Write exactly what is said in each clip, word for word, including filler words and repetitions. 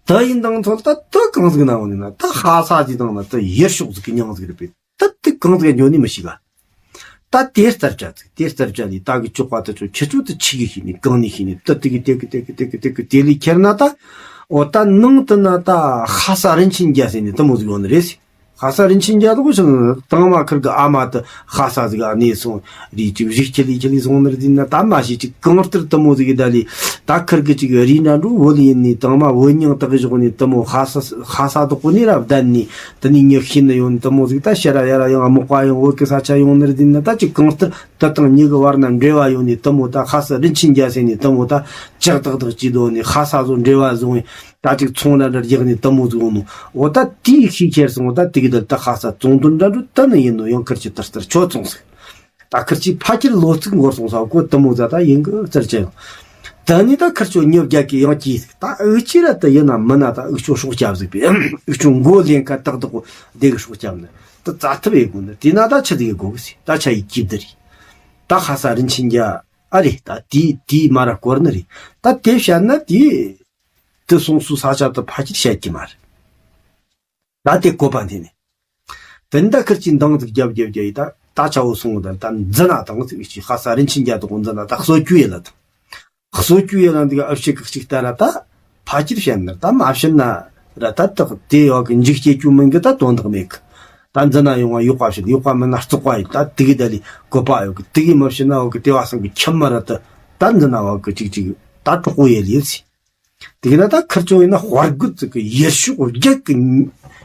ད་ཡིན་དང་ཚོད་ད་ད་གང་ཟིག་ན་འོང་ནི་ན་ད་ཧ་ས་ཟིག་དང་ན་ད་ཡེར་ཤོག་ཟིག་གི་མྱིང་ཟིག་རེད་པས། ད་དེ་གང་ཟིག་འཇོག་ནི་མི་ཤེས་ག་ད་དེ་རྩར་བཅད་ཟིག་དེ་རྩར་བཅད་ནི་ད་གི་ཅོག་པ་ད་ཅོག་ཁྱེད་ཅོག་ད་ཆི་གི་ཤེས་ནི་གང་ནི་ཤེས་ནི་ད་དེ་གི་དེ་གི་དེ་གི་དེ་གི་དེ་གི་དེ་ལི་ཁྱེར་ན་ད། འོ་ད་ནང་དུ་ན་ད་ཧ་ས་རིན་ཆེན་རྒྱལ་ཟེར་ནི་ད་མོ་ཟིག་ཡོང་ནི་རེད་ཟེར། ཧ་ས་རིན་ཆེན་རྒྱལ་དུ་ཞིག་དང་མ་ཁིར་གི་ཨ་མ་ད་ཧ་ས་ཟིག་ཨ་ནེ་སོང་རི་ཅིག་རི་ཁྱི་ལི་ཁྱི་ལི་སོང་ནི་རེད་ན་ད་མ་ཤེས་ཅིག་གང་ལྟར་ད་མོ་ཟིག་གི་ད་ལི་ད་ཁིར་གི་ཅིག་རི་འདྲ་འགྲོ་བོ་ལི་ཡིན་ནི་དང་མ་བོད་མྱིང་དག་ཞོག་ནི་ད་མོ་ཧ་ས་ཧ་ས་དོག་པོ་ནི་ར་བདན་ནི་ད་ནི་ཉི་ཤིན་ནི་ཡོང་ད་མོ་ཟིག་ད་ཤ་ར་ཡ་ར་ཡང་མོ་ཀ་ཡང་བོད་གི་ས་ཆ་ཡོང་ནི་རེད་ན་ད་ཅིག་གང་ལྟར་ད་དང་ཉི་གི་བར་ན་འབྲེལ་བ་ཡོང་ནི་ད་མོ་ད་ཧ་ས་རིན་ཆེན་རྒྱལ་ཟེར་ནི་ད་མོ་ད་ཅག་དག་དག་ཅི་དོ་ནི་ཧ་ས་བཟོ་འབྲེལ་བ་བཟོ་ཡིན། ད་ཅིག་ཚོང་ར་འདྲ་རྒྱག་ནི་ད་མོ་ཟིག་འོང་ནོ། འོ་ད་དེའི་ཤེས་ཁྱེར་སོང་འོ་ད་དེ་གི་ད་ད་ཧ་ས་བཙོང་དོན་འདྲ་འགྲོ་ད་ནི་ཡིན་ནོ་ཡང་ཁིར་ཆི་ཏར་ཏར་ཆོ་བཙོང་ཟིག་ད་ཁིར་ཆི་ཕ་ཁྱེར་ལོ་ཚིགས་འགོར་སོང་ས་གོ་ད་མོ་ཟ་ད་ཡིན་གི་ཙར་ཅི་ཡང་། ད་ནི་ད་ཁིར་ཆོ་ཉོ་རྒྱག་གི་ཡང་གྱིས་ཟིག་ད་འུ་ཅི་ར་ད་ཡིན་ན་མིན་ན་ད་འུ་ཆོ་སྲོག་སྐྱབས་ཟིག་པས་འུ་ཆོ་མགོ་ལེན་ཁ་ཏག་ཏག་གོ་དེ་གི་སྲོག་སྐྱབས་ནི་ད་རྩ་ཐུབ་ཡེ་གོ་ནི་དེ་ན་ད་ཆི་ཟིག་ཡེ་གོ་གི་ཟིག་ད་ཆ་ཡི་གྱིབ་ད་རེད། ད་ཧ་ས་རིན་ཆེན་རྒྱ་ཨ་རེད་ད་དེ་དེ་མ་ར་སྐོར་ནི་རེད། ད་དེ་བཤད་ན་དེ། དེ་སོང་སུ་ས་ཆ་དུ་ཕ་ཁྱིར་བཤད་ཀྱི་མ་རེད། ད་དེ་བཀོད་པ་འདི་ནི། དེ་འདྲ་ཁིར་གྱིས་འདང་ཟིག་རྒྱབ་རྒྱབ་རྒྱབ་ཡི་ད་ད་ཆ་བོ་སོང་ད་ད་འཛི་ན་དང་ཟིག་ཅི་ཧ་ས་རིན་ཆེན་རྒྱ་དུ་གོ་འཛི་ན་ད་གསོ་བཅུ་ཡི་ལ་དང་། གསོ་བཅུ་ཡི་ལ་འདི་ག་ཨབ་ཤི་གི་གཅིག་ལྟ་ར་ད་ཕ་ཁྱིར་བཤད་ན་ད་མ་བཤད་ན་ར་ད་དག་དེ་ཡོག་གི་འཇིག་སྐྱེ་བཅུ་མིན་གི་ད་དོན་དག་མེད་གི་ད་འཛི་ན་ཡོང་བ་ཡོག་པ་བཤད་ཡོག་པ་མིན་ན་བཙོག་པ་ཡི་ད་དེ་གི་ད་ལི་བཀོད་པ་ཡོད་གི་དེ་གི་མ་བཤད་ན་ཡོག་གི་དེ་བ་སང་གི་ཁྱིམ་མ་ར་ད་ད་འཛི་ན་ཡོག་གི་གཅིག་གཅིག་ད་གྲོགས་པོ་ཡེ་ལི་ཡི་ཟི། དེ་གི་ན་ད་ཁིར་ཆོ་ཡིན་ན་དཔའ་རྒོད་ཅིག་གི་ཡེ་ཤུགས་རྒྱལ་གི་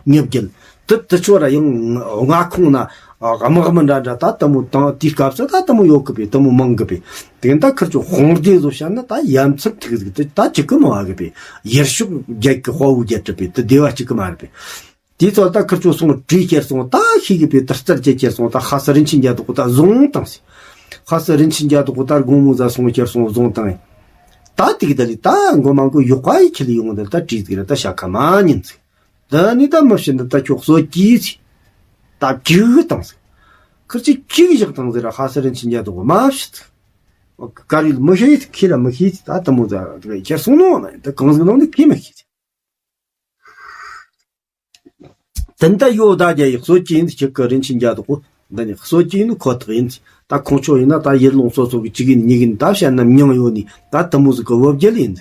ཉེ་བརྒྱད་དུ་དུ་ཆོ་ར་ཡང་མངའ་ཁོངས་ན་དམག་མི་འདྲ་འདྲ་ད་དུ་མོ་དང་དེའི་སྐབས་སུ་ད་དུ་མོ་ཡོད་གི་པས་དུ་མོ་མང་གི་པས། དེ་གི་ད་ཁིར་ཆོ་དཔུང་སྡེ་བཟོ་བཤད་ན་ད་ཡ་མཚར་ཐིག་ཟིག་དུ་ད་ཅིག་གི་མང་བ་གི་པས་ཡེ་ཤུགས་རྒྱལ་གི་དཔའ་བོ་རྒྱལ་གྲི་པས་དུ་སྡེ་བ་ཅིག་གི་མ་རེད་པས། དེའི་ཚོ་ད་ཁིར་ཆོ་སོང་བྲིས་ཁྱེར་སོང་ད་ཤེས་གི་པའི་དུར་རྩར་བཅད་ཁྱེར་སོང་ད་ཧ་ས་རིན་ཆེན་རྒྱ་དུ་གོ་ད་བཟུང་བཏང་སི། ཧ་ས་རིན་ཆེན་རྒྱ་དུ་གོ་ད་དགོང་མོ་ཟ་སོང་ཁྱེར་སོང་བཟུང་བཏང་ཡིན། ད་དེ་གི་ད་ལི་ད་མགོ་མ་མགོ་ཡོག་པ་ཡི་ཁྱི་ལི་ཡོང་ད་ད་བྲིས་ཟིག་ར་ད་ཤ་ཁ་མ་ཉིན་ཟིག་ད་ནི་ད་མི་བྱེད་ད་ད་ཁྱོད་གསོ་གྱིས་ཟི། ད་བཅུག་བཏང་ཟིག་ཁིར་ཆི་བཅུག་བཞག་བཏང་ཟིག་ར་ཧ་ས་རིན་ཆེན་རྒྱ་དུ་གོ་མ་བྱེད་ཟིག་དཀར་ཡིད་མི་ཤེས་ཟིག་ཁྱི་ར་མི་ཤེས་ཟིག་ད་ད་མོ་ཟ་ཁྱེར་སོང་ནོ་ན་ད་གང་ཟིག་ནང་ནི་ཁྱི་མི་ཤེས་ཟིག་དེ་འདྲ་ཡོད་ད་རྒྱ་ཡི་གསོ་སྐྱེ་ཡིན་ཁྱི་གི་རིན་ཆེན་རྒྱ་དག་གོ། འདི་ནི་གསོ་སྐྱེ་ཡིན་ཁོ་ཐག་ཡིན། ད་ཁོང་ཆོ་ཡིན་ན་ད་ཡུལ་ལུང་སོ་སོ་གི་གཅིག་ཡིན་གཉིས་ཡིན་ད་བཤད་ན་མྱིང་ཡོད་ནི་ད་དུ་མོ་ཟིག་གི་བོད་རྒྱལ་ཡིན།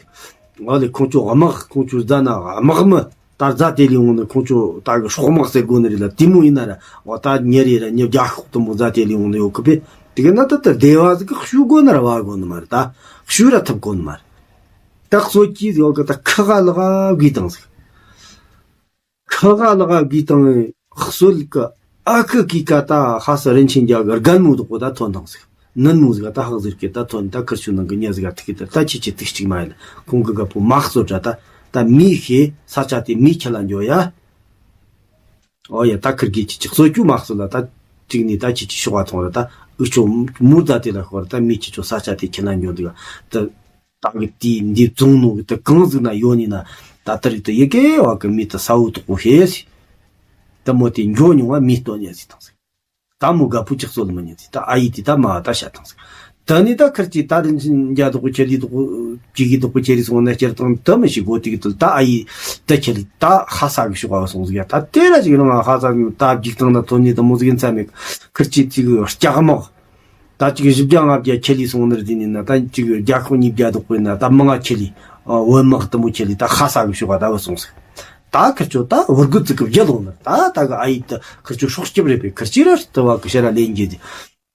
ང་ལས་ཁོང་ཆོ་དམག་ཁོང་ཆོ་རྫ་ན་དམག་མི་ད་རྫ་དེ་ལས་འོང་ནི་ཁོང་ཆོ་ད་གི་སྲོག་དམག་ཟེར་དགོ་ནི་རེད་ལ་དེ་མོ་ཡིན་ན་ར་འོ་ད་ཉེ་རེ་ར་ཉེ་རྒྱ་ཤོག་དུ་མོ་རྫ་དེ་ལས་འོང་ནི་ཡོད་གི་པས། དེ་གི་ན་ད་ད་སྡེ་བ་ཟིག་གི་བཤུ་དགོ་ནི་ར་བ་དགོ་ནི་མ་རེད་ད་བཤུ་ར་ཐུབ་དགོ་ནི་མ་རེད། ད་གསོ་སྐྱེ་ཡོད་གི་ད་ཁི་ག་ལ་ག་བགོས་བཏང་ཟིག་ཁ་ག་ལ་ག་གི་དང་གསོལ་གི་ཨ་ཁུ་གི་ཀ་ད་ཧ་ས་རིན་ཆེན་རྒྱ་གི་རྒན་མོ་དག་པོ་ད་ཐོན་དང་ཟིག་ནན་མོ་ཟིག་ད་ཧག་ཟིག་གི་ད་ཐོན་ད་ཁིར་ཆུ་ནང་གི་ཉ་ཟིག་ག་ཐིག་གི་ད་ད་ཁྱི་ཁྱི་ཐིག་གཅིག་མ་ཡིན་ཁོང་གི་ག་པོ་མ་གསོ་དྲ་ད་ད་མི་ཤེས་ས་ཆ་དེ་མི་ཁྱི་ལ་འགྱོ་ཡ། ཨོ་ཡ་ད་ཁིར་གི་ཁྱི་ཁྱི་གསོ་རྒྱུ་མ་གསོ་ལ་ད་གཅིག་ནི་ད་ཁྱི་ཁྱི་ཤོག་བ་ཐོང་ར་ད་འུ་ཆོ་མུར་ད་དེ་ལ་ཤོར་ད་མི་ཁྱི་ཆོ་ས་ཆ་དེ་ཁྱི་ལ་འགྱོ་འདུག་ད། ད་གི་དེའི་འདི་བཙོང་ནོ་གི་དེ་གང་ཟིག་ན་ཡོད་ནི་ན་ད་ལྟ་རིག་ཏུ་ཡི་གེ་བ་གི་མི་དུ་ས་བོ་དུ་གོ་ཤེས་སི། ད་མོ་དེ་འགྱོ་མྱོང་བ་མི་སྟོན་ཉན་སི་དང་སི། ད་མོ་དགའ་པོ་ཅིག་གསོ་ལ་མི་ཉན་སི་ད་ཨ་ཡི་དེ་ད་མ་བ་ད་ཤ་དང་སི། ད་ནི་ད་ཁར་ཅི་ད་རིན་ཆེན་རྒྱ་དོག་པོ་ཁྱེར་ལི་དོག་པོ་ཅི་གི་དོག་པོ་ཁྱེར་ལི་སོང་ན་ཁྱེར་དང་ད་མི་ཤི་གོ་དེ་གི་དུ་ད་ཨ་ཡི་ད་ཁྱེར་ལི་ད་ཧ་ས་གི་ཤོག་བ་སོང་ཟིག་ཡ་ད་དེ་ར་ཅིག་རང་ཧ་ས་གི་ད་འཇིག་ཐང་ན་ཐོན་ནི་ད་མོ་ཟིག་ཡིན་ས་མེད་ཁར་ཅི་ཅིག་ལྕགས་མོག་ད་ཅིག་བཞི་བརྒྱ་ལྔ་བརྒྱ་ཁྱེར་ལི་སོང་ནི་རེད་དེ་ནི་ན་ད་ཅིག་བརྒྱ་ཤོག་ཉིས་བརྒྱ་དོག་པོ་ཡིན་ན་ད་མང་ང་ཁྱེར་ལི་བོད་དམག་དུ་མོ་ཁྱེར་ལི་ད་ཧ་ས་གི་ཤོག་ག་ད་བུད་སོང་ཟིག་ད་ཁིར་ཆོ་ད་བུར་གུ་ཙིག་གི་བརྒྱལ་ལོང་ནི་ད་ད་གི་ཨ་ཡི་ད་ཁིར་ཆོ་སྲོག་སྐྱིབས་རེད་པས་ཁིར་ཅི་ར་ཏི་བ་གི་ཤ་ར་ལེན་གྱི་དེ་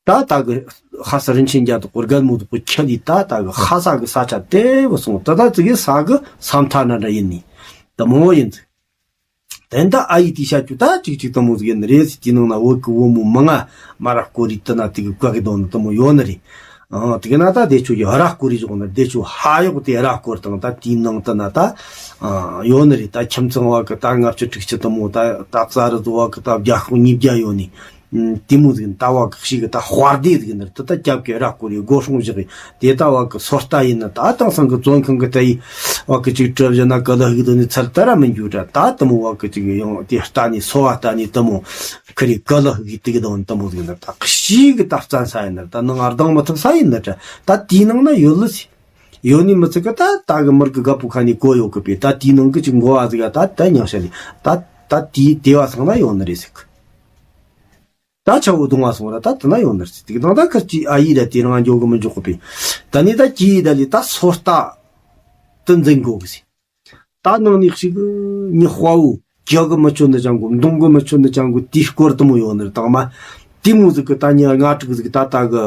ད་ད་གི་ཧ་ས་རིན་ཆེན་རྒྱ་དོག་པོ་རྒན་མོ་དོག་པོ་ཁྱེར་ལི་ད་ད་གི་ཧ་ས་གི་ས་ཆ་དེ་བུད་སོང་ད་ད་ཙིག་གི་ས་གི་ས་མཐའ་ན་འདྲ་ཡིན་ནི་ད་མོ་ཡིན་ཟིག་དེ་འདྲ་ཨ་ཡི་དེ་བཤད་རྒྱུ་ད་ཅིག་ཅིག་དུ་མོ་ཟིག་ཡིན་ནི་རེད་ཟེར་དེའི་ནང་ན་བོད་ཀྱི་བུ་མོ་མང་ང་མ་ར་སྐོར་རི་དུ་ན་དེ་གི་བཀའ་གི་དོན་ནི་དུ་མོ་ཡོད་ནི་རེད། ཨང་དེ་གི་ན་ད་དེ་ཆོ་ཡི་ར་སྐོར་རི་ཞོག་ནི་དེ་ཆོ་ཧ་ཡོག་དེ་ར་སྐོར་དང་ད་དེའི་ནང་དུ་ན་ད་ཨང་ཡོད་ནི་རེད། ད་ཁྱིམ་ཚང་བ་གི་ད་ལྔ་བཅུ་དྲུག་ཅུ་དུ་མོ་ད་ད་ཙ་རི་ཟོ་བ་གི་ད་བརྒྱ་ཤོག་ཉིས་བརྒྱ་ཡོད་ནི། དེ་མོ་ཟིག་ད་བ་གི་ཞིག་གི་ད་དཔའ་སྡེ་ཟིག་ནི་དེ་ད་རྒྱབ་ཀྱི་ར་སྐོར་ཡི་སྒོ་སྲུང་བཞག་གི་དེ་ད་བ་གི་སོ་ལྟ་ཡིན་ན་ད་དེང་སང་གི་བཙོན་ཁང་གི་ད་ཡི་བ་གི་ཅིག་གྲུ་བཞི་ན་ག་ལ་ཧིག་དོ་ནི་ཚར་ད་ར་མི་འཇུ་དྲ་ད་དུ་མོ་བ་གི་ཅིག་ཡང་དེ་ལྟ་ནི་སོ་བ་ལྟ་ནི་དུ་མོ་ཁི་རི་ག་ལ་ཧིག་དེ་གི་དོ་ནི་དུ་མོ་ཟིག་ནི་ད་ཞིག་གི་ད་བཙན་ས་ཡིན་ན་ད་ནང་ང་ལྡང་མི་ཐུབ་ས་ཡིན་ན་དྲ་ད་དེའི་ནང་ན་ཡོད་ལི་སི། ཡོད་ནི་མི་ཚད་གི་ད་ད་གི་མི་རིགས་གི་རྒད་པོ་ཁ་ནས་གོ་ཡོད་གི་པས། ད་དེའི་ནང་གི་ཅིག་འགོ་བ་ཟིག་ད་ད་ཉག་ཤ་ལས་ད་ད་དེའི་དེ་བ་སང་ན་ཡོད་ནི་རེད་ཟིག་ད་ཆ་བོ་གདུང་བ་སོང་ར་ད་དེ་ན་ཡོད་ནི་རེད་ཟིག་དེ་གི་ནང་ད་ཁིར་གྱི་ཨ་ཡིས་ར་དེ་རང་འཇོག་གི་མི་འཇོག་གི་པས། ད་ནི་ད་ཀྱི་ཡིས་ད་ལས་ད་སོ་ལྟ་དུ་འཛིན་དགོ་གི་ཟིག་ད་ནང་ནས་ཞིག་ཉི་དཔའ་བོ་རྒྱག་གི་མི་ཆོད་ནི་ཅང་གོ། མདུང་གི་མི་ཆོད་ནི་ཅང་གོ། དེའི་སྐོར་དུ་མོ་ཡོང་ནི་དང་མ། དེ་མོ་ཟིག་གི་ད་ཉི་ལྔ་དྲུག་ཟིག་ད་ད་གི་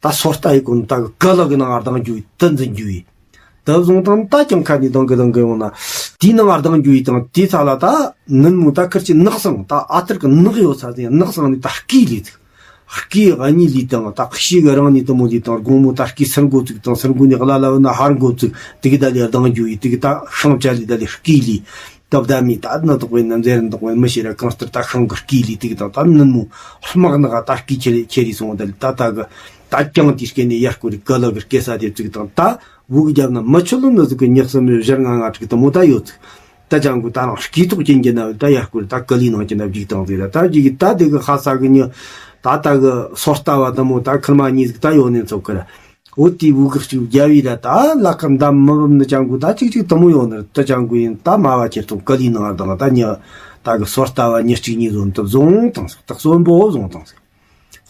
ད་སོ་ལྟ་ཡི་གོ་ནི་ད་གི་ག་ལ་གི་ནང་ང་ལྡང་རྒྱུ་ཡི་དུ་འཛིན་རྒྱུ་ཡི། དུ་བཟུང་དང་ད་ཀྱང་ཁ་ནས་ལྡང་གི་ལྡང་གི་ཡོང་ན། དེའི་ནང་ང་ལྡང་རྒྱུ་ཡི་དང་དེའི་ཚ་ལ་ད་ནུན་མོ་ད་ཁིར་གྱི་ནགས་སང་ད་ཨ་ཐུར་གི་ནགས་ཡོད་ས་ཟིག་ནགས་སང་ནི་ད་སྐས་ལས་ཟིག་སྐས་གཉིས་ལས་དང་ད་ཤེས་གི་རང་ནས་དུ་མོ་ལས་དང་དགོང་མོ་ད་སྐས་སུར་འགོ་བཙུགས་དང་སུར་འགོ་ནས་གླ་ལ་བུད་ན་ཧར་འགོ་བཙུགས་དེ་གི་ད་ལས་ལྡང་རྒྱུ་ཡི་དེ་གི་ད་ཤང་བྱ་ལས་ད་ལས་སྐས་ལས་ད་བདའ་མི་ད་ནི་དོག་པའི་ནི་མཛེར་དོག་པའི་མི་ཤེས་ར་གང་ལྟར་ད་ཤང་གི་སྐས་ལས་དེ་གི་དང་ད་ནུན་མོ་དམག་ནག་ད་སྐས་ཁྱེར་ཁྱེར་རེ་སོང་ད་ལས་ད་ད་གི་ད་ཀྱང་དེ་སྐས་ནས་ཡར་སྐོར་རེ་ག་ལ་གི་སྐས་ས་དེ་བཙུགས་དང་ད་བུ་གི་རྒྱབ་ན་མི་ཆོད་ལོ་ནི་ཟིག་གི་ཉག་སུ་མི་བཞར་ང་ང་དྲུག་དུ་མོ་ད་ཡོད་ཚིག་ད་ཅང་གི་ད་རང་སྐེ་ཐོག་ཅན་གྱི་ན་ད་ཡར་སྐོར་ད་ཀ་ལི་ནང་གྱི་ན་བཞུགས་དང་ཟེར་ད་བཞུགས་ད་དེ་གི་ཧ་ས་གི་ཉི་ད་ད་གི་སོ་ལྟ་བ་དུ་མོ་ད་ཁིར་མ་གཉིས་ཟིག་ད་ཡོད་ནི་ཚོ་ཁིར་འོ་དེ་བུ་གི་གཅིག་རྒྱ་བི་ར་ད་ལ་ཁ་འདམ་མི་བབ་ནི་ཅང་གི་ད་ཅིག་ཅིག་དུ་མོ་ཡོད་ནི་ད་ཅང་གི་ཡིན་ད་མ་བ་ཁྱེར་ཐོག་ཀ་ལི་ནང་དང་ད་ཉི་ད་གི་སོ་ལྟ་བ་ཉི་གཅིག་གཉིས་བཟུང་དུ་བཟུང་དང་ཟིག་ད་གསོན་པོ་བཟུང་དང་ཟིག་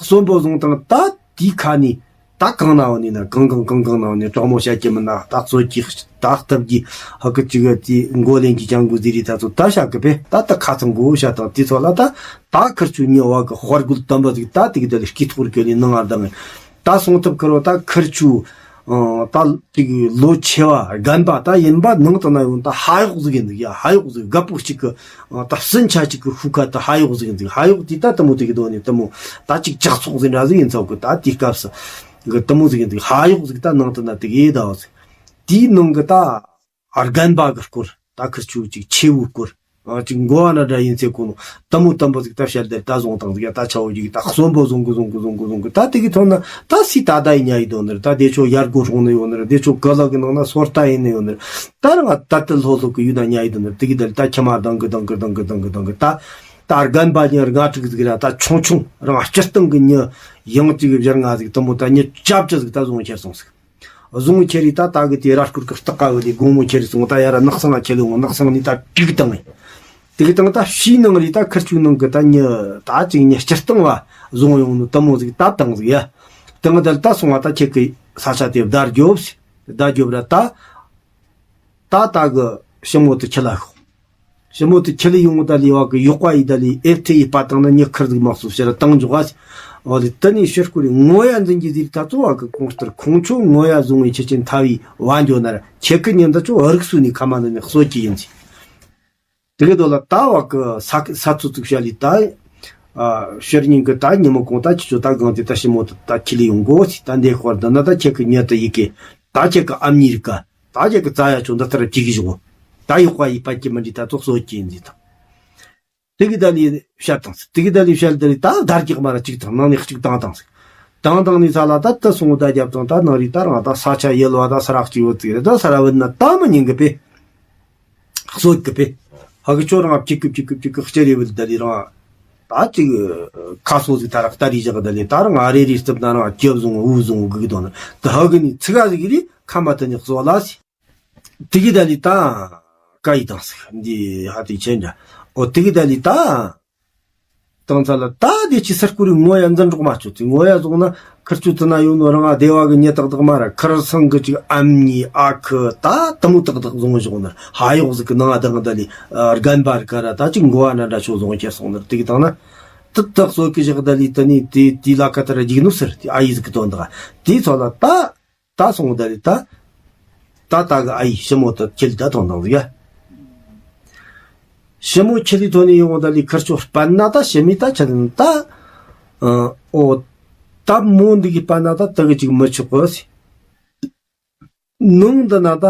གསོན་པོ་བཟུང་དང་ད་དེའི་ཁ་ནས་ད་གང་ན་འོ་ནི་ན་གང་གང་གང་གང་ན་འོ་ནི་དྲང་མོ་བཤད་ཀྱི་མིན་ན་ད་གསོད་ཀྱི་ད་སྟབས་ཀྱི་ཧ་གི་ཅི་གི་དེ་མགོ་ལེན་གྱི་ཅང་གུ་ཟི་རི་ད་ཚོ་ད་བཤད་གི་པས་ད་ད་ཁ་ཚང་གོ་བཤད་དང་དེ་ཚོ་ལ་ད་ད་ཁིར་ཆུ་ཉི་བ་གི་དཔའ་རྒོད་དམ་པ་ཟིག་ད་དེ་གི་ད་ལས་སྐྱིད་ཐོག་རི་གི་ལས་ནང་ང་ལྡང་ངེ་ད་སོང་ཐུབ་ཁིར་བ་ད་ཁིར་ཆུ་ད་དེ་གི་ལོ་ཆེ་བ་རྒན་པ་ད་ཡིན་པ་ནང་དུ་ན་ཡོང་ད་ཧ་གཡོག་ཟིག་ཡིན་ཟིག་ཡ་ཧ་གཡོག་ཟིག་རྒད་པོ་གཅིག་གི་ད་སྲིན་ཆ་གཅིག་གི་ཤུགས་ཁ་ད་ཧ་གཡོག་ཟིག་ཡིན་ཟིག་ཧ་གཡོག་དེ་ད་དུ་མོ་དེ་གི་དོ་ནས་དུ་མོ་ད་ཅིག་ཇག་ཚོགས་ཟིག་འདྲ་ཟིག་ཡིན་ཚོགས་གི་ད་དེའི་སྐབས་སུ་གི་དུ་མོ་ཟིག་ཡིན་ཟིག་ཧ་གཡོག་ཟིག་ད་ནང་དུ་ན་དེ་གི་ད་བ་ཟིག་དེའི་ནང་གི་ད་རྒན་པ་གི་སྐོར་ད་ཁིར་ཆུ་ཅིག་ཆེ་བོའི་སྐོར་ཅིག་མགོ་བ་ན་འདྲ་ཡིན་ཚེ་ཁོ་ནོ་དུ་མོ་དུམ་བུ་ཟིག་ད་བཤད་དེ་ད་བཟུང་དང་ཟིག་ཡ་ད་ཆ་བོ་ཅིག་ད་གསོན་པོ་བཟུང་གི་བཟུང་གི་བཟུང་གི་བཟུང་གི་ད་དེ་གི་ཐོན་ན་ད་སི་ད་ད་ཡི་ཉ་ཡི་དོ་ནི་རེད། ད་དེ་ཆོ་ཡར་སྒོ་སྲུང་ནི་ཡོད་ནི་རེད། དེ་ཆོ་ག་ལ་གི་ནང་ན་སོར་ད་ཡིན་ནི་ཡོད་ནི་རེད། ད་རང་ད་ལྟ་ལྷོ་ལྷོ་གི་ཡུལ་ན་ཉ་ཡི་དོ་ནི་རེད། དེ་གི་ད་ད་ཁྱི་མ་ལྡང་གི་ལྡང་གི་ལྡང་གི་ལྡང་གི་ལྡང་གི་ད་ད་རྒན་པ་ཉི་ལྔ་དྲུག་ཟིག་ར་ད་ཆུང་ཆུང་རང་སྤྱིར་བཏང་གི་ཉི་ཡང་ཅིག་བཞར་ང་ཟིག་དུ་མོ་ད་ཉི་ཅབ་ཅི་ཟིག་ད་བཟུང་ཁྱེར་སོང་ཟིག་བཟུང་ཁྱེར་རེ་ད་ད་གི་དེ་ར་སྐོར་གི་སྟག་ཀ་བུ་དེ་དགོང་མོ་ཁྱེར་རེ་སོང་ད་ཡ་ར་ནགས་སང་ང་ཁྱེར་རེ་འོང་ནགས་སང་ནི་ད་དྲུག་བཏང་ངེ་དེ་གི་དང་ད་ཕྱིའི་ནང་རེ་ད་ཁིར་ཆུ་ནང་གི་ད་ཉི་ད་ཅིག་ཉི་སྤྱིར་བཏང་བ་བཟུང་ཡོང་ནི་དུ་མོ་ཟིག་ད་བཏང་ཟིག་ཡ་བཏང་ད་ད་སོང་བ་ད་ཁྱེད་ཀི་ས་ཆ་དེ་བདའ་རྒྱོབ་སི་བདའ་རྒྱོབ་ར་ད་ད་ད་གི་ཞི་མོ་དུ་ཁྱི་ལ་ཤོག་ཞི་མོ་དེ་ཁྱི་ལི་ཡོང་ད་ལི་བ་གི་གཡོག་པ་ཡི་ད་ལི་ཨེབ་ཐེ་ཡི་པ་དང་ན་ཉི་ཁར་ཟིག་མ་སུ་ཕྱིར་བཏང་འཇོག་ཨ་སི། འོ་ལི་ཏི་ནི་ཕྱིར་སྐུ་རི་ངོ་ཡ་འཛིན་གྱི་ཟིག་ད་ཚོ་བ་གི་གོང་ལྟར་ཁོང་ཆོ་ངོ་ཡ་བཟུང་བའི་ཆི་ཆེན་ཐ་བི་བ་འཇོ་ན་ར་ཁྱེད་ཀི་ཉིན་ད་ཚོ་རིག་སུ་ནི་ཁ་མ་ན་ནི་གསོད་ཀྱི་ཡིན་ཟིག་དེ་གི་དོ་ལ་ད་བ་གི་ས་ས་ཚུ་ཚུགས་ཤ་ལི་ད་ཕྱིར་ཉིན་གི་ད་ཉི་མ་གོང་ད་ཁྱི་ཆོ་ད་གང་དེ་ད་ཞི་མོ་དེ་ད་ཁྱི་ལི་ཡོང་གོ་སི་ད་འདི་ཁོར་ད་ན་ད་ཁྱེད་ཀི་ཉི་ད་ཡི་གེ་ད་ཁྱེད་ཀི་ཨ་མྱི་རི་ཀ་ད་ཁྱེད་ཀྱི་རྩ་ཡ་ཆུང་ད་ལྟར་གཅིག་གི་བཞུགས། ད་གཡོག་པ་ཡིས་པ་ཀྱི་མི་འདྲི་ད་ཚོགས་གསོད་ཀྱི་ཡིན་ཟིག་དང་། དེ་གི་ད་ལི་བཤད་དང་ཟིག་དེ་གི་ད་ལི་བཤད་ད་ལི་ད་བརྡར་གྱི་མ་ར་གཅིག་དང་ནང་ནས་གཅིག་བཏང་དང་ཟིག་བཏང་དང་ནི་ས་ལ་ད་ད་སོང་ད་རྒྱབ་དང་ད་ནང་རི་ད་རང་ད་ས་ཆ་ཡལ་བ་ད་ས་རག་གཅིག་ཡོད་ཟིག་རེད། ད་ས་ར་བུད་ན་ད་མི་ཉན་གི་པས། གསོད་གི་པས། ཧ་གི་ཆོ་རང་གཅིག་གི་གཅིག་གི་གཅིག་གི་ལྕེ་རེ་བུད་ད་ལི་རང་། ད་ཅིག་ཁ་སོ་ཟིག་ད་རག་ད་རི་བཞག་ད་ལི་ད་རང་ཨ་རེ་རི་སྟབས་ན་རང་ལྕེ་བཟུང་འུ་བཟུང་གི་གི་དོན་ད་ཧ་གི་ནི་ཚིག་ག་ཟིག་རི་ཁ་མ་ད་ནི་གསོ་ལ་སི། དེ་གི་ད་ལི་ད་ཀ་ཡི་དང་ཟིག་འདི་ཧ་དེ་ཆེན་འདྲ། འོ་དེ་གི་ད་ལི་ད། དང་ཚ་ལ་ད་དེ་ཅི་སར་ཀུ་རི་ངོ་ཡ་འཛིན་གྲོགས་མ་ཆོད་ཚེ་ངོ་ཡ་བཟུང་ན་ཁིར་ཆུ་དུ་ན་ཡོད་ནོ་རང་ཨ་སྡེ་བ་གི་ཉེ་ཏག་ཏག་མ་ར་ཁིར་སང་གི་ཅིག་ཨམ་ཉི་ཨ་ཁུ་ད་དུ་མོ་ཏག་ཏག་བཟུང་བཞག་ནར་ཧ་ཡོག་ཟིག་གི་ནང་ཨ་དང་ད་ལི་རྒན་པར་ཀ་ར་ད་ཅིག་མགོ་བ་ན་འདྲ་ཆོ་བཟུང་ཁྱེར་སོང་ནར་དེ་གི་དང་ན་དུ་ཏག་སོ་གི་བཞག་ད་ལི་ད་ནི་དེ་དེ་ལ་ཀ་ད་ར་འཇིག་ནུ་སར་དེ་ཨ་ཡི་ཟིག་གི་དོན་དག་དེ་ཚོ་ལ་ད། ད་སོང་ད་རེད་ད། ད་ད་གི་ཨ་ཡི་ཞི་མོ་ད་ཁྱེད་ད་ཐོང་དང་ཟིག་ཡ། ཞི་མོ་ཁྱེད་ལི་ཐོན་ནས་ཡོང་ད་ལི་ཁར་ཆོ་སྤན་ན་ད་ཞི་མི་ད་ཆ་ད། ཨོ། ད་མོ་འདི་གི་སྤན་ན་ད་ད་གི་ཅིག་མི་ཆོག་གི་ཟིག་ནང་ད་ན་ད།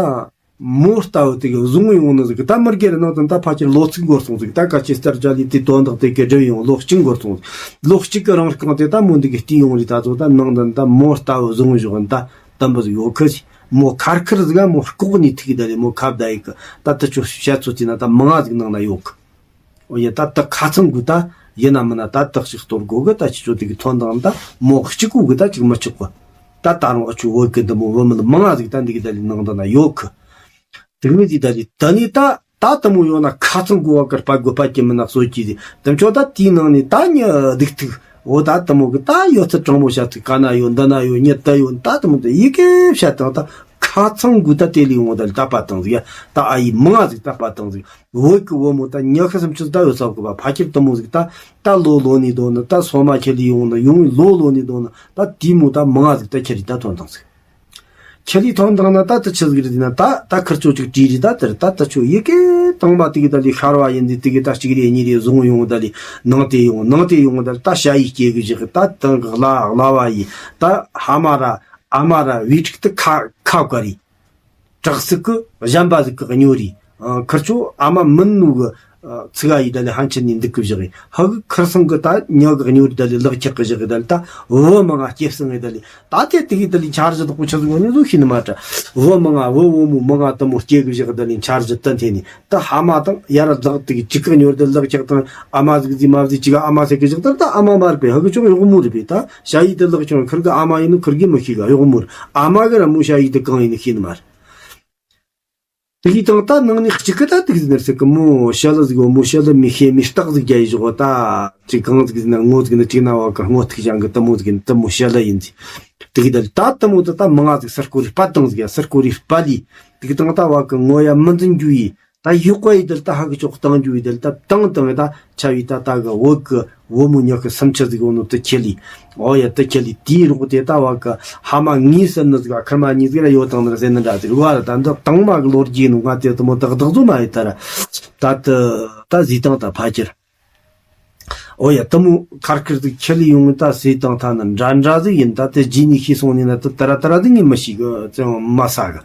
མོ་ལྟ་བུ་དེ་གི་བཟུང་ཡོང་ནི་ཟིག་ད་མི་སྒེར་ནང་དུ་ད་ཕ་ཁྱེར་ལོ་ཚིགས་འགོར་སོང་ཟིག་ད་ཀ་ཆེ་སྟར་ཅ་ལི་དེ་དོན་དག་དེ་གི་སྒྲུབ་ཡོང་ལོ་གཅིག་འགོར་སོང་ཟིག་ལོ་གཅིག་གི་རང་རྐང་དེ་ད་མོ་འདི་གི་བལྟས་ཡོང་རི་ད་ཚོ་ད་ནང་དུ་ད་མོ་ལྟ་བུ་བཟུང་བཞག་ད་དམ་པ་ཟིག་ཡོད་ཁི་ཟིག་མོ་ཁར་ཁར་ཟིག་ག་མོ་ལྐོག་ནི་ཐིག་ད་ལི་མོ་ཁབ་ད་ཡི་གི་ད་ད་ཆོ་བཤད་ཚོ་དེ་ན་ད་མང་ང་ཟིག་ནང་ན་ཡོད་གི་འོ་ཡ་ད་ད་ཁ་ཚང་གུ་ད་ཡིན་ན་མིན་ན་ད་ད་ཞིག་གཏོར་དགོ་གི་ད་ཅི་ཆོ་དེ་གི་ཐོན་དང་ད་མོ་གཅིག་གུ་གི་ད་ཅིག་མི་ཆོག་གི་ད་ད་རུང་ཨ་ཆུ་བོད་གི་འདི་མོ་བུད་མེད་མང་ང་ཟིག་ད་འདི་གི་ད་ལི་ནང་ད་ན་ཡོད་གི། དེ་མི་དེ་ད་ལི་ད་ནི་ད་ད་དུ་མོ་ཡོད་ན་ཁ་ཚང་གོ་བ་གར་སྤ་གོ་སྤ་གི་མི་ན་གསོད་ཀྱི་དེ་དམ་ཆོ་ད་དེའི་ནང་ནི་ད་ཉི་སྡིག་ཐུག་འོ་ད་དུ་མོ་གི་ད་ཡོད་ཚད་དྲང་མོ་བྱ་ཐུག་ག་ན་ཡོད་འདི་ན་ཡོད་ཉི་ད་ཡོད་ད་དུ་མོ་ད་ཡི་གེ་བྱ་དང་ད་ཁ་ཚང་གོ་ད་དེ་ལི་ཡོང་ད་ལི་ད་པ་དང་ཟིག་ཡ་ད་ཨ་ཡི་མང་ང་ཟིག་ད་པ་དང་ཟིག་བོད་ཀྱི་བུ་མོ་ད་ཉི་ཤུ་སུམ་ཅུ་ད་ཡོད་ས་གི་བ་ཕ་ཁྱེར་དུ་མོ་ཟིག་ད་ད་ལོ་ལོ་ནི་དོ་ནི་ད་སོ་མ་ཁྱེར་ལི་ཡོང་ནི་ཡོང་ལོ་ལོ་ནི་དོ་ནི་ད་དེའི་མོ་ད་མང་ང་ཟིག་ད་ཁྱེར་ལི་ད་ཐོན་དང་ཟིག་ཁྱེར་ལི་ཐོན་དང་ན་ད་ད་ཆི་ཟིག་རེད་ན་ད་ད་ཁིར་ཆོ་ཅིག་བྲིས་རི་ད་དེར་ད་ད་ཆོ་ཡི་གེ་དང་མ་དེ་གི་ད་ལི་ཤར་བ་ཡིན་དི་དེ་གི་ད་གཅིག་རེ་གཉིས་རེ་བཟུང་ཡོང་ད་ལི་ནང་དེ་ཡོང་ནང་དེ་ཡོང་ད་ལི་ད་ཞ་ཡི་སྐྱེ་གི་བཞག་གི་ད་དང་གི་གླ་གླ་བ་ཡི་ད་ཧ་མ་ར་ཨ་མ་ར་བི་ཀྲིག་ཏུ་ཁ་ཁ་བཀར་རི། བྲག་ཟིག་གི་གཞན་པ་ཟིག་གི་གཉོ་རི། ཨ། ཁིར་ཆོ་ཨ་མ་མིན་ནུ་གི་ཨ་ཚིག་ཨ་ཡི་ད་ལི་ཧན་ཆེན་ནི་འདུག་གི་བཞག་གི་ཧ་གི་ཁིར་སང་གི་ད་ཉག་གི་གཉོ་རི་ད་ལི་ལག་ཆག་གི་བཞག་གི་ད་ལི་ད་བུ་མང་ང་སྐྱེ་སང་གི་ད་ལི་ད་དེ་དེ་གི་ད་ལི་འཆར་གཞི་དག་པོ་ཆ་ཟིག་ནི་ཟུ་ཤི་ནི་མ་ཏྲ་བུ་མང་ང་བུ་བུ་མོ་མང་ང་དུ་མོ་སྐྱེ་གི་བཞག་གི་ད་ལི་འཆར་གཞི་ད་འཐེན་ནི་ད་ཧ་མ་དང་ཡ་ར་ལག་དེ་གི་ཅིག་གི་གཉོ་རི་ད་ལག་ཆག་དང་ཨ་མ་ཟིག་ཟིག་མ་ཟིག་ཅིག་ཨ་མ་ཟིག་གི་བཞག་ད་ད་ཨ་མ་མ་རེད་པས་ཧ་གི་ཆོག་གཡོག་མོ་རེད་པས་ད་ཞ་ཡི་ད་ལག་ཆག་ཁིར་གི་ཨ་མ་ཡིན་ནུ་ཁིར་གི་མི་ཤེས་གི་གཡོག་མོ་རེད། ཨ་མ་གི་ར་མོ་ཞ་ཡི་ད་གང་ཡིན་ནི་ཤེས་ནི་མ་རེད། དེ་གི་དང་ད་ནང་ནས་གཅིག་གི་ད་དེ་གི་ཟིན་ཟེར་གི་མོ་ཤ་ལ་ཟིག་གོ་མོ་ཤ་ལ་མི་ཤེས་མི་རྟག་ཟིག་རྒྱ་ཡི་ཞོག་ད་ཅིག་གང་ཟིག་ཟིན་ན་ངོ་ཟིག་ན་ཅིག་ན་བ་གི་སྔོ་ཐིག་ཅང་གི་ད་མོ་ཟིག་ན་ད་མོ་ཤ་ལ་ཡིན་ཟིག་དེ་གི་ད་ད་ད་མོ་ད་ད་མང་ང་ཟིག་སར་གོ་རི་སྤ་དང་ཟིག་ཡ་སར་གོ་རི་སྤ་ལི་དེ་གི་དང་ད་བ་གི་ངོ་ཡ་མི་འཛིན་རྒྱུ་ཡི་ད་ཡོག་པ་ཡི་དལ་ད་ཧ་གི་ཅོག་བཏང་རྒྱུ་ཡི་དལ་ད་བཏང་བཏང་ད་ཆ་བི་ད་ད་གི་བོད་གི་བུ་མོ་ཉག་གི་སུམ་ཆ་ཟིག་འོ་ནོ་དུ་ཁྱེར་ལི། འོ་ཡ་དུ་ཁྱེར་ལི་དེའི་རོགས་དེ་ལྟ་བ་གི་ཧ་མ་ངའི་སེམས་ནི་ཟིག་ཨ་ཁར་མ་གཉིས་ཟིག་ར་ཡོད་དང་ནི་ར་ཟེར་ནི་འདྲ་ཟིག་རུ་བ་ར་ད་འདི་དང་མ་གི་ལོ་རྒྱུས་ནོ་ང་དེ་དུ་མོ་དག་དག་ཟོ་མ་ཡི་ད་ར་ད་དུ་ད་ཟི་དང་ད་ཕ་ཁྱེར། འོ་ཡ་དུ་མོ་ཁར་ཁིར་ཟིག་ཁྱེར་ལི་ཡོང་ད་ཟི་དང་ཐ་ན་འདྲ་འདྲ་ཟིག་ཡིན་ད་དེ་རྗེས་ནས་ཤེས་སོང་ནི་ན་དུ་ད་ར་ད་ར་ཟིག་ངས་མི་ཤེས་གི་ཙེ་མ་ས་གི་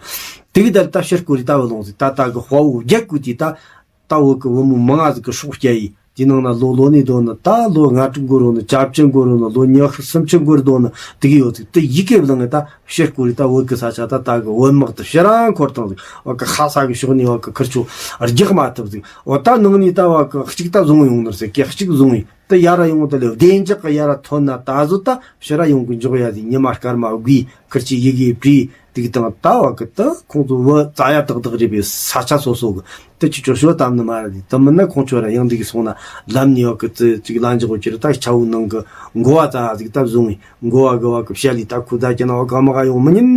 དེ་གི་ད་ད་ཕྱིར་སྐོར་རི་ད་བུ་ལོང་ཟིག་ད་ད་གི་དཔའ་བོ་རྒྱ་ཀུ་དེ་ད། ད་བོད་ཀྱི་བུ་མོ་མང་ང་ཟིག་གི་སྲོག་བསྐྱལ་ཡི་དེའི་ནང་ན་ལོ་ལོ་ནས་དོ་ནི་ད་ལོ་ལྔ་དྲུག་འགོར་རོ་ནི་བཅའ་བཅན་འགོར་རོ་ནི་ལོ་ཉི་ཤུ་སུམ་ཅུ་འགོར་དོ་ནི་དེ་གི་ཡོད་ཚིག་དེ་ཡི་གེ་བླངས་ད་ཕྱིར་སྐོར་རི་ད་བོད་ཀྱི་ས་ཆ་ད་ད་གི་བོད་དམག་དེ་ཕྱིར་རང་འཁོར་བཏང་ཟིག་བོད་ཀྱི་ཁ་ས་གི་ཕྱོགས་ནས་བོད་ཀྱི་ཁིར་ཆོ་རྒྱག་མ་ཐུབ་ཟིག་འོ་ད་ནང་ནས་ད་བོད་ཀྱི་གཅིག་ད་བཟུང་ཡོང་ནི་ཟིག་གི་གཅིག་བཟུང་ཡི་ད་ཡ་ར་ཡོང་ད་ལེ་བདེ་འཇགས་ཀྱི་ཡ་ར་ཐོན་ན་ད་གཟོད་ད་ཕྱིར་ར་ཡོང་གི་འཇོག་ཡ་ཟིག་ཉི་མ་སྐར་མ་དགུའི་ཁིར་ཆོ་ཡི་གེ་བྲིས། དེ་གི་དང་ད་བ་གི་ད་ཁོང་ཚོ་བུ་ཙ་ཡ་ཏག་ཏག་རེད་པའི་ས་ཆ་སོ་སོ་གི་ད་ཅི་ཅོ་ཤོ་དམ་ནི་མ་རེད། ད་མིན་ན་ཁོང་ཚོ་ར་ཡང་འདི་གི་སོང་ན་ལམ་ནས་བ་གི་ཙི་ཅིག་ལ་འཇོག་གི་རེད། ད་ཆ་བོ་ནང་གི་མགོ་བ་ཙ་ཟིག་ད་བཟུང་བའི་མགོ་བ་གི་བ་གི་བཤད་ལི་ད་ཁུ་ད་ཅི་ན་བ་ག་མ་ག་ཡོང་མི་ཉན་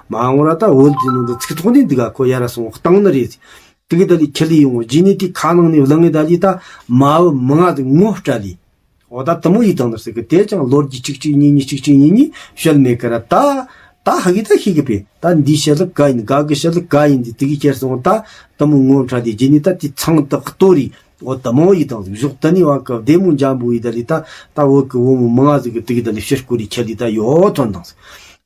མ་འོང་ར་ད་བོད་འདི་ནང་དུ་ཚིག་ཐོག་ནས་འདི་ག་ཁོ་ཡ་ར་སོང་བཏང་ནི་རེད། དེ་གི་ད་ལི་ཁྱི་ལི་ཡོང་རྗེས་ནས་དེ་ཁ་ནང་ནས་བླངས་ངེ་ད་ལི་ད་མ་བུ་མི་ང་དུ་ངོ་སྤྲད་ལི། འོ་ད་དུ་མོ་ཡིས་དང་ནར་ཟེར་གི་དེ་ཅང་ལོ་རྒྱུས་གཅིག་གཅིག་གཉིས་གཉིས་གཅིག་གཅིག་གཉིས་གཉིས་བཤད་མེད་གི་ར་ད། ད་ཧ་གི་ད་ཤེས་གི་པས་ད་འདི་བཤད་ལ་ག་ཡིན་ག་གི་བཤད་ལ་ག་ཡིན་འདི་དེ་གི་ཁྱེར་སོང་ད་དུ་མོ་ངོ་ཕྲ་དེ་རྗེས་ནི་ད་དེ་ཚང་ད་གཏོ་རི་འོ་དུ་མོ་ཡིས་དང་ཟིག་ཞོག་ད་ནི་བ་གི་བདེ་མོ་འཇམ་པོ་ཡིས་ད་ལི་ད་ད་བོད་གི་བུ་མོ་མང་ང་ཟིག་གི་དེ་གི་ད་ལི་ཕྱིར་སྐོར་རི་ཁྱེར་ལི་ད་ཡོ་ཐོན་དང་ཟིག་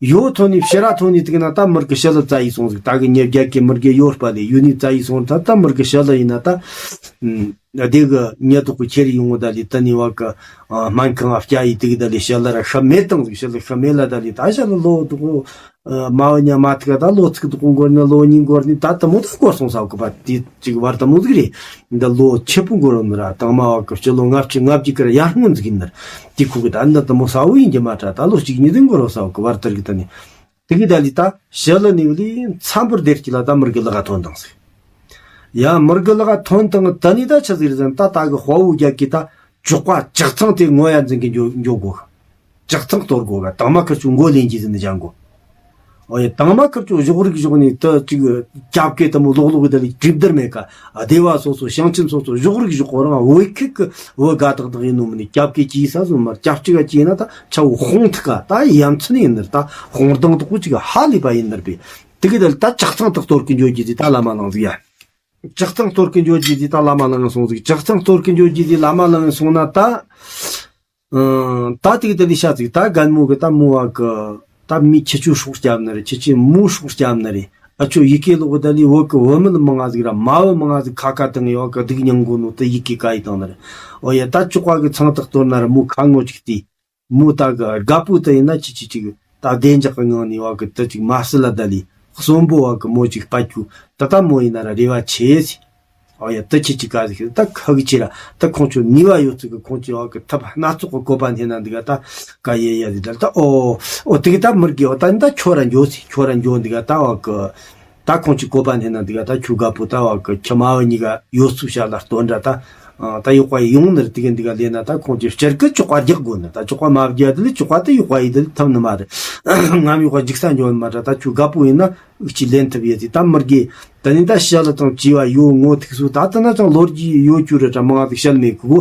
ཡོ་ཐོན་ནི་ཕྱིར་ར་ཐོན་ནི་དེ་གི་ན་ད་མིར་གི་བཤད་ལ་ཙ་ཡིས་སོང་ཟིག་ད་གི་ཉེ་རྒྱ་གི་མིར་གི་ཡོ་སྤ་ལི་ཡུ་ནི་ཙ་ཡིས་སོང་ད་ད་མིར་གི་བཤད་ལ་ཡིན་ན་ད། དེ་གི་ཉེ་དུ་གི་ཁྱེར་ཡོང་ད་ལི་ད་ནི་བ་གི་སྨན་ཁང་ཨ་སྐྱ་ཡི་དེ་གི་ད་ལི་ཤ་ལ་ར་ཤ་མེད་དང་ཟིག་ཤ་ལ་ཤ་མེད་ལ་ད་ལི་ད་ཤ་ལ་ལོ་དུ་གོ་མ་བ་ཉ་མ་ཐི་ག་ད་ལོ་ཚིག་དུ་གོ་འགོར་ནི་ལོ་གཉིས་འགོར་ནི་ད་དུ་མོ་ད་འགོར་སོང་ས་གི་བ་དེ་ཅིག་བར་དུ་མོ་ཟིག་རེད། འདི་ལོ་ཆེ་པོ་འགོར་ནི་ར་དང་མ་བ་གི་སྤྱི་ལོ་ལྔ་བཅུ་ང་བརྒྱད་གི་ར་ཡར་སྔོན་ཟིག་ཡིན་ནི་ར་དེ་ཁུ་གི་ད་འདི་དུ་མོ་ས་བོ་ཡིན་གྱི་མ་ད་ད་ལོ་གཅིག་གཉིས་ཟིག་འགོར་ས་གི་བར་དུ་གི་ད་ནི། དེ་གི་ད་ལི་ད་ཞི་ལི་ནི་ལི་མཚམས་པར་སྡེར་གྱི་ལ་ད་མིར་གི་ལ་ག་ཐོན་དང་ཟིག་ཡ་མིར་གི་ལ་ག་ཐོན་དང་ད་ནི་ད་ཆི་ཟིག་རེད་ཟེར་ན་ད་ད་གི་དཔའ་བོ་རྒྱལ་གི་ད་ཅོག་པ་ལྕགས་ཚང་དེ་ངོ་ཡ་འཛིན་གི་འགྱོ་འགྱོ་གོ། ལྕགས་ཚང་གཏོར་གོ་ག་དང་མ་ཁིར་ཆོ་མགོ་ལེན་གྱི་ཟིན་ནི་ཅང་གོ། ཨོ་ཡ་དང་མ་ཁིར་ཆོ་གཞོགས་རིགས་གཞོགས་ནི་ད་ཅིག་རྒྱབ་གི་ད་མོ་ལོག་ལོག་གི་ད་ལི་གྲིབ་བསྡུར་མེད་ཀ་སྡེ་བ་སོ་སོ་ཞིང་ཆེན་སོ་སོ་གཞོགས་རིགས་གཞོགས་གོ་རང་བོད་ཁིག་གི་བུ་དགའ་ཏག་ཏག་ཡིན་ནོ་མིན་ནི་སྐྱབས་ཀྱི་ཅི་ས་བཟོ་མར་སྐྱབས་གཅིག་ག་ཅི་ན་ད་ཆ་བོ་ཧོང་ཐི་ཀ་ད་ཡ་མཚན་ཡིན་ནར་ད་ཧོང་དང་དག་གོ་ཅིག་ཧ་ལས་པ་ཡིན་ནར་པས་དེ་གི་ད་ད་ལྕགས་ཚང་དག་གཏོར་གི་འཇོག་རྒྱུ་དེ་ད་ལ་མ་ལངས་ཟིག་ཡ། ལྕགས་ཚང་གཏོར་གི་འཇོག་རྒྱུ་དེ་ད་ལ་མ་ལངས་སོང་ཟིག་ལྕགས་ཚང་གཏོར་གི་འཇོག་རྒྱུ་དེ་ལ་མ་ལངས་སོང་ན་ད། ཨང་ད་དེ་གི་ད་ལི་ཤ་ཟིག་ད་རྒན་མོ་གི་ད་མོ་བ་གི་ད་མི་ཁྱེད་ཆོ་སྲོག་སྐྱབས་ནི་རེད། ཁྱེད་ཆོའི་མོ་སྲོག་སྐྱབས་ནི་རེད། ཨ་ཆོ་ཡི་གེ་ལོག་གི་ད་ལི་བོད་གི་བུད་མེད་མང་ང་ཟིག་ར་མ་བུ་མང་ང་ཟིག་ཁ་ཁ་དང་ཡོད་གི་སྡུག་མྱངས་གོ་ནོ་ད་ཡི་གེ་ག་ཡི་དང་ནི་རེད། ཨོ་ཡ་ད་ཅོག་པ་གི་ཚང་ཐག་གཏོར་ན་ར་མོ་ཁ་ངོ་ཅིག་དེ། མོ་ད་གི་དགའ་པོ་ད་ཡིན་ན་ཅི་ཅི་ཅིག་ད་བདེ་འཇགས་གི་ངང་ནས་བ་གི་ད་ཅིག་མ་སྲིད་ལ་ད་ལི་གསོན་པོ་བ་གི་མོ་ཅིག་སྤད་རྒྱུ་ད་ད་མོ་ཡིན་ན་ར་རེ་བ་ཆེ་ཟིག་ཨོ་ཡ་ད་ཁྱེད་ཀྱི་ག་ཟིག་ད་ཁ་གི་ཆེ་ར་ད་ཁོང་ཚོ་ནུས་པ་ཡོད་ཚུལ་གི་ཁོང་ཚོ་ཨོ་གི་ཐབས་སྣ་ཚོགས་གི་བཀོད་པ་འཐེན་ན་འདི་ག་ད་ག་ཡེ་ཡ་ཟིག་ད་ད་ཨོ་ཨོ་དེ་གི་ད་མི་དགེ་ཨོ་ད་ནི་ད་ཁྱོད་ར་འགྱོ་སི་ཁྱོད་ར་འགྱོ་འདི་ག་ད་ཨོ་གི་ད་ཁོང་ཚོ་བཀོད་པ་འཐེན་ན་འདི་ག་ད་ཁྱོད་དགའ་པོ་ད་ཨོ་གི་ཁྱི་མ་བུ་གཉིས་ཀ་ཡོད་ཚུལ་བྱ་ལ་སྟོན་འདྲ་ད་ད་ཡོག་པ་ཡོང་ནི་ར་དེ་གི་འདི་ག་ལས་ན་ད་ཁོང་ཚོ་སྤྱིར་གི་ཅོག་པ་རྒྱག་དགོས་ནི་ད་ཅོག་པ་མ་རྒྱག་དེ་ལས་ཅོག་པ་དེ་ཡོག་པ་ཡིན་དེ་ལས་ཐབས་ནི་མ་རེད། ངམ་ཡོག་པ་འཇིག་ས་འགྱོ་ནི་མ་ར་ད་ཁྱོད་དགའ་པོ་ཡིན་ན། འུ་ཅི་ལེན་ཐུབ་ཡས་དེ་ད་མི་དགེ། ད་ནི་ད་ཤ་ལ་དང་བཅས་པ་ཡོད་ངོ་ཐུག་སུ་ད་ལྟ་ན་ཅང་ལོ་རྒྱུས་ཡོད་རྒྱུ་རེད་དྲ་མང་ང་ཐུག་བཤད་མེད་གི་གོ།